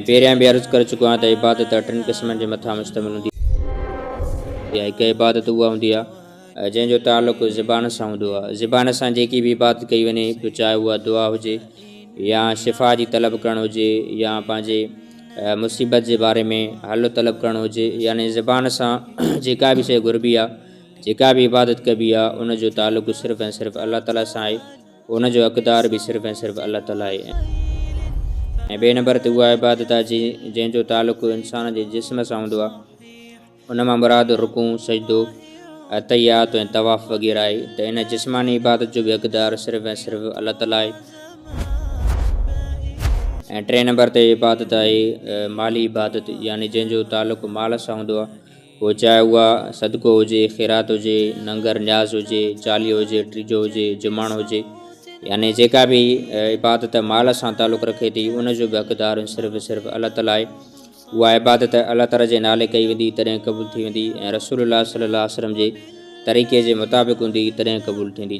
پهريان به عرض ڪري چڪو آهيان ته عبادت ٽن قسمن جي مٿان مشتمل هوندي آهي. هڪ عبادت اها هوندي آهي جنهن جو تعلق زبان سان هوندو آهي. زبان سان جيڪي به عبادت ڪئي وڃي پوء چاهي اها دعا هجي يا شفا جي طلب ڪرڻ هجي يا پنهنجي مصيبت جي باري ۾ حل طلب ڪرڻ هجي يعني زبان سان جيڪا به شيء گهربي آهي جيڪا به عبادت ڪبي آهي ان جو تعلق صرف ۽ صرف الله تعالي سان آهي. ان جو حقدار به صرف ۽ صرف الله تعاليٰ آهي ۽ ٻئي نمبر تي اها عبادت آهي جنهن جو تعلق انسان جي جسم سان هوندو آهي ان مان مراد رڪوع، سجدو، التحيات ۽ طواف وغيره آهي ته ان جسماني عبادت جو به حقدار صرف ۽ صرف الله تعاليٰ آهي ۽ ٽئين نمبر تي عبادت آهي مالي عبادت يعني جنهن جو تعلق مال سان هوندو آهي پوء چاهي اها صدقو هجي، خيرات هجي، ننگر نياز هجي، چاليهو هجي، ٽيجو هجي، جماڻو هجي، يعني جيڪا به عبادت مال سان تعلق رکي ٿي، ان جو به حقدار صرف صرف الله تعاليٰ آهي. اها عبادت الله تعاليٰ جي نالي ڪئي ويندي تڏهن قبول ٿي ويندي ۽ رسول الله صلي الله عليه وسلم جي طريقي جي مطابق هوندي تڏهن قبول ٿيندي.